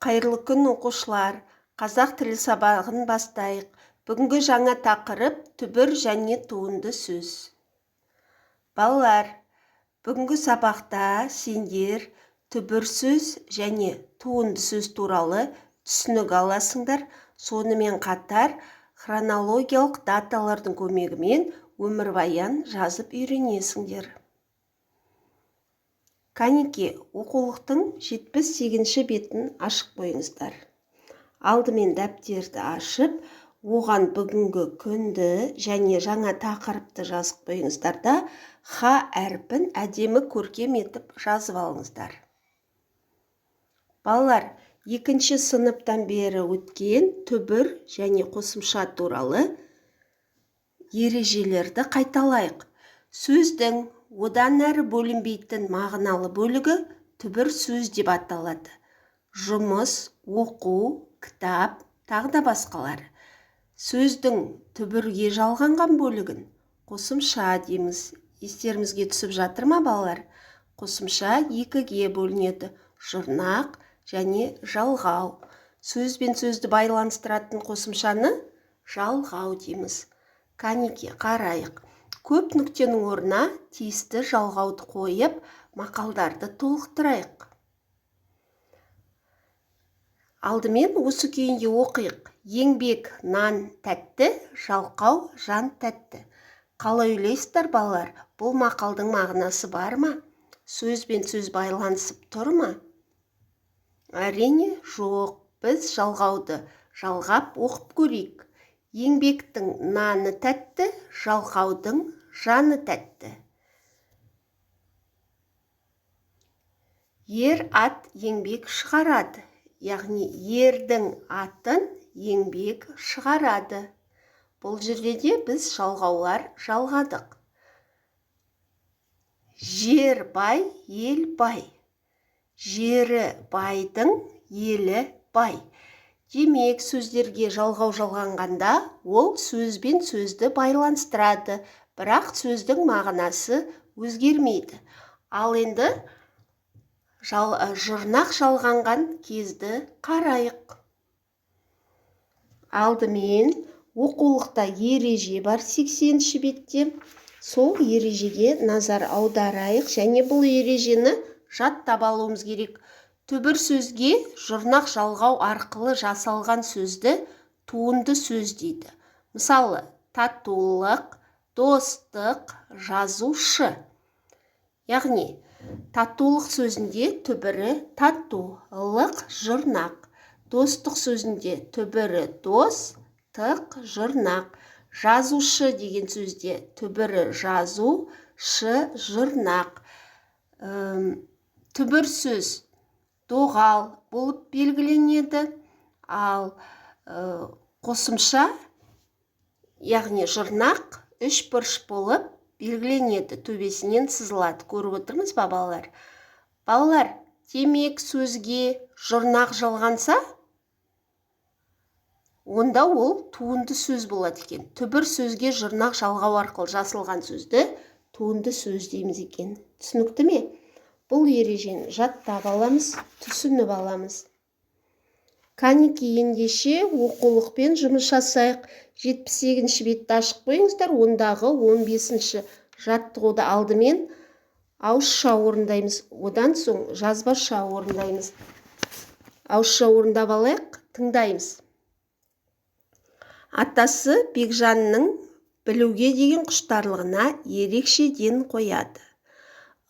Қайырлы күн, оқушылар! Қазақ тілі сабағын бастайық. Бүгінгі жаңа тақырып: түбір және туынды сөз. Балалар, бүгінгі сабақта сендер түбір сөз және туынды сөз туралы түсінік аласыңдар. Сонымен қатар хронологиялық даталардың көмегімен өмірбаян жазып үйренесіңдер. Кәнеки, оқулықтың 78-ші бетін ашып қойыңыздар. Алдымен дәптерді ашып, оған бүгінгі күнді және жаңа тақырыпты жазып қойыңыздар да, х әрпін әдемі көркем етіп жазып алыңыздар. Балалар, екінші сыныптан бері өткен түбір және қосымша туралы ережелерді қайталайық. Сөздің одан әрі бөлінбейтін мағыналы бөлігі түбір сөз деп аталады. Жұмыс, оқу, кітап, тағы да басқалары. Сөздің түбірге жалғанған бөлігін қосымша дейміз. Естерімізге түсіп жатыр ма, балалар? Қосымша екіге бөлінеді: жұрнақ және жалғау. Сөз бен сөзді байланыстыратын қосымшаны жалғау дейміз. Кәнеки, қарайық. Көп нүктенің орнына тиісті жалғауды қойып, мақалдарды толықтырайық. Алдымен осы күйінде оқиық. Еңбек нан тәтті, жалқау жан тәтті. Қалай ойлайсыздар, балалар, бұл мақалдың мағынасы бар ма? Сөз бен сөз байланысып тұр ма? Әрине, жоқ. Біз жалғауды жалғап оқып көрейік. Еңбектің наны тәтті, жалқаудың жаны тәтті. Ер ат еңбек шығарады, яғни ердің атын еңбек шығарады. Бұл жерде де біз жалғаулар жалғадық. Жер бай, ел бай. Жері байдың елі бай. Демек, сөздерге жалғау жалғанғанда, ол сөз бен сөзді байланыстырады, бірақ сөздің мағынасы өзгермейді. Ал енді жұрнақ жалғанған кезді қарайық. Алдымен оқулықта ереже бар 80-ші бетте. Сол ережеге назар аударайық және бұл ережені жаттап алуымыз керек. Түбір сөзге жұрнақ жалғау арқылы жасалған сөзді туынды сөз дейді. Мысалы, татулық, достық, жазушы. Яғни, татулық сөзінде түбірі тату, лық жұрнақ. Достық сөзінде түбірі дос, тық жұрнақ. Жазушы деген сөзде түбірі жазу, шы жұрнақ. Түбір сөз доғал болып белгіленеді, ал қосымша, яғни жұрнақ үш бұрыш болып белгіленеді, төбесінен сызылады. Көріп отырмыз ба, балалар? Балалар, демек, сөзге жұрнақ жалғанса, онда ол туынды сөз болады екен. Түбір сөзге жұрнақ жалғау арқылы жасалған сөзді туынды сөз дейміз екен. Түсінікті ме? Бұл ережені жаттап аламыз, түсініп аламыз. Кәнеки, ендеше оқулықпен жұмыс жасайық. 78-ші бетті ашып қойыңыздар, ондағы 15-ші жаттығуды алдымен ауызша орындаймыз, одан соң жазбаша орындаймыз. Ауызша орындап алайық, тыңдаймыз. Атасы Бекжанның білуге деген құштарлығына ерекше ден қояды.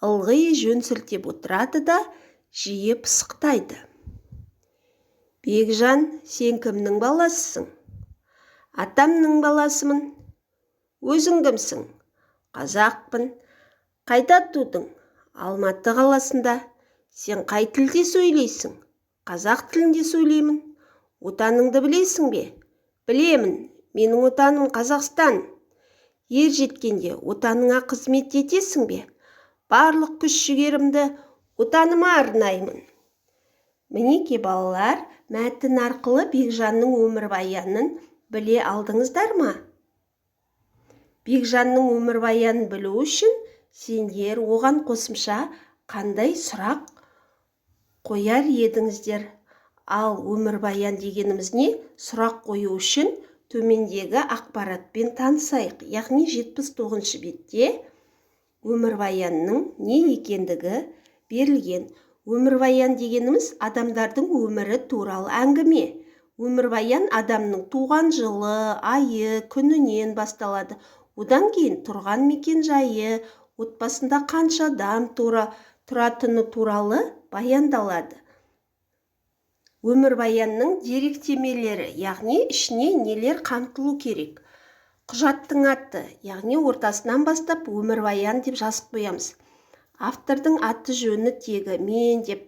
Ылғи жөн сілтеп отырады да, жиі пысықтайды. Бекжан, сен кімнің баласысың? Атамның баласымын. Өзің кімсің? Қазақпын. Қайда тудың? Алматы қаласында. Сен қай тілде сөйлейсің? Қазақ тілінде сөйлеймін. Отаныңды білесің бе? Білемін. Менің отаным Қазақстан. Ер жеткенде отаныңа қызмет етесің бе? Барлық күш-жігерімді отаныма арнаймын. Мінеки, балалар, мәтін арқылы Бекжанның өмірбаянын біле алдыңыздар ма? Бекжанның өмірбаянын білу үшін сендер оған қосымша қандай сұрақ қояр едіңіздер? Ал өмірбаян дегеніміз не? Сұрақ қою үшін төмендегі ақпаратпен танысайық. Яғни 79 бетте өмірбаянның не екендігі берілген. Өмірбаян дегеніміз адамдардың өмірі туралы әңгіме. Өмірбаян адамның туған жылы, айы, күнінен басталады. Одан кейін тұрған мекен-жайы, отбасында қанша адам тұратыны туралы баяндалады. Өмірбаянның деректемелері, яғни ішіне нелер қамтылу керек. Құжаттың аты, яғни ортасынан бастап өмірбаян деп жазып қоямыз. Автордың аты жөні, тегі, мен деп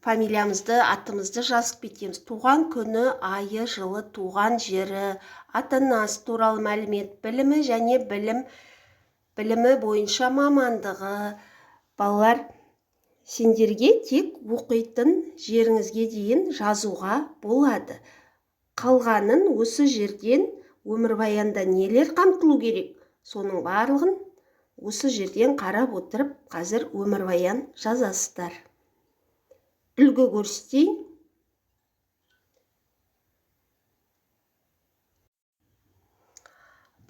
фамилиямызды, атымызды жазып кетеміз. Туған күні, айы, жылы, туған жері, ата-анасы туралы мәлімет, білімі және білімі бойынша мамандығы. Балалар, сендерге тек оқитын жеріңізге дейін жазуға болады. Қалғанын осы жерден өмірбаянда нелер қамтылу керек, соның барлығын осы жерден қарап отырып қазір өмірбаян жазасыздар. Үлгі көрсетейін.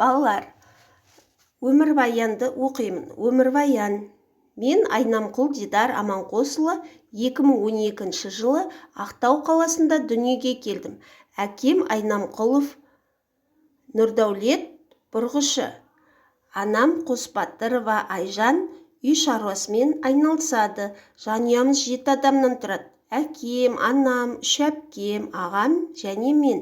Балалар, өмірбаянды оқимын. Өмірбаян. Мен Айнамқұл Дидар Аманқосұлы 2012 жылы Ақтау қаласында дүниеге келдім. Әкем Айнамқұлов Нұрдәулет бұрғышы. Анам Қосбатырова Айжан үй шаруасымен айналысады. Жанұямыз 7 адамнан тұрады. Әкем, анам, үш әпкем, ағам және мен.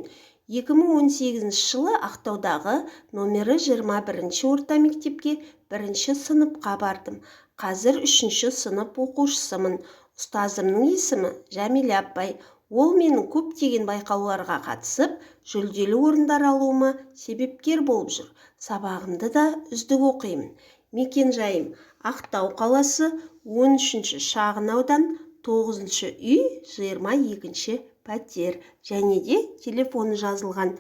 2018 жылы Ақтаудағы номері 21 орта мектепке 1 сыныпқа бардым. Қазір 3 сынып оқушысымын. Ұстазымның есімі Жәмилә апай. Ол менің көптеген байқауларға қатысып, жүлделі орындар алуыма себепкер болып жүр. Сабағымды да үздік оқимын. Мекен-жайым Ақтау қаласы, 13 шағын аудан, 9 үй, 22 пәтер. Және де телефоны жазылған.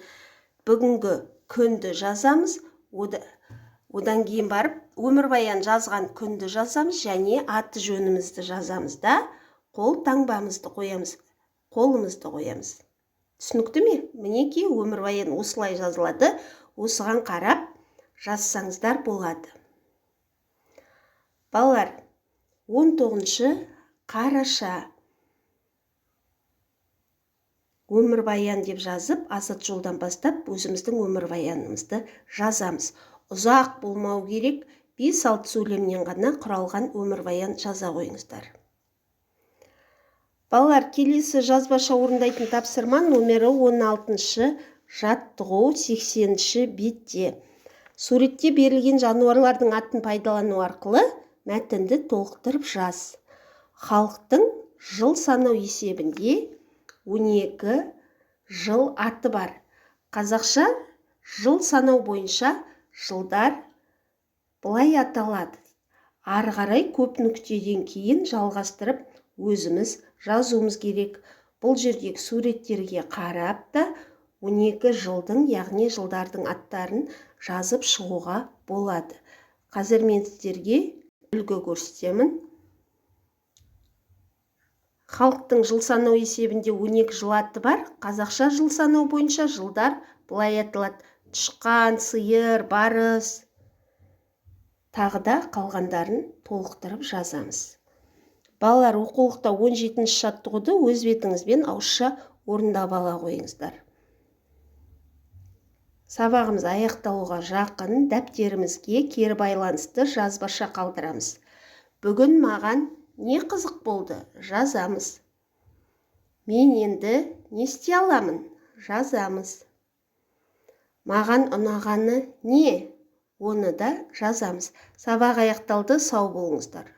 Бүгінгі күнді жазамыз. Одан кейін барып өмірбаян жазған күнді жазамыз және аты жөнімізді жазамыз да, қол таңбамызды қоямыз, қолымызды қоямыз. Түсінікті ме? Мінекей өмірбаян осылай жазылады. Осыған қарап жазсаңыздар болады. Балалар, 19 қараша өмірбаян деп жазып, Азат жолдан бастап өзіміздің өмірбаянымызды жазамыз. Ұзақ болмау керек, 5-6 сөйлемнен ғана құралған өмірбаян жаза қойыңыздар. Балалар, келесі жазбаша орындайтын тапсырма номері 16 жаттығу 80 бетте. Суретте берілген жануарлардың атын пайдалану арқылы мәтінді толықтырып жаз. Халықтың жыл санау есебінде 12 жыл аты бар. Қазақша жыл санау бойынша жылдар былай аталады. Ары қарай көп нүктеден кейін жалғастырып өзіміз жазуымыз керек. Бұл жердегі суреттерге қарап та 12 жылдың, яғни жылдардың аттарын жазып шығуға болады. Қазір мен сіздерге үлгі көрсетемін. Халықтың жыл санау есебінде 12 жыл аты бар. Қазақша жыл санау бойынша жылдар былай аталады. Тышқан, сиыр, барыс. Тағы да қалғандарын толықтырып жазамыз. Балалар, оқулықта 17 жаттығуды өз бетіңізбен ауызша орындап ала қойыңыздар. Сабағымыз аяқталуға жақын, дәптерімізге кері байланысты жазбаша қалдырамыз. Бүгін маған не қызық болды? Жазамыз. Мен енді не істей аламын? Жазамыз. Маған ұнағаны не? Оны да жазамыз. Сабақ аяқталды, сау болыңыздар.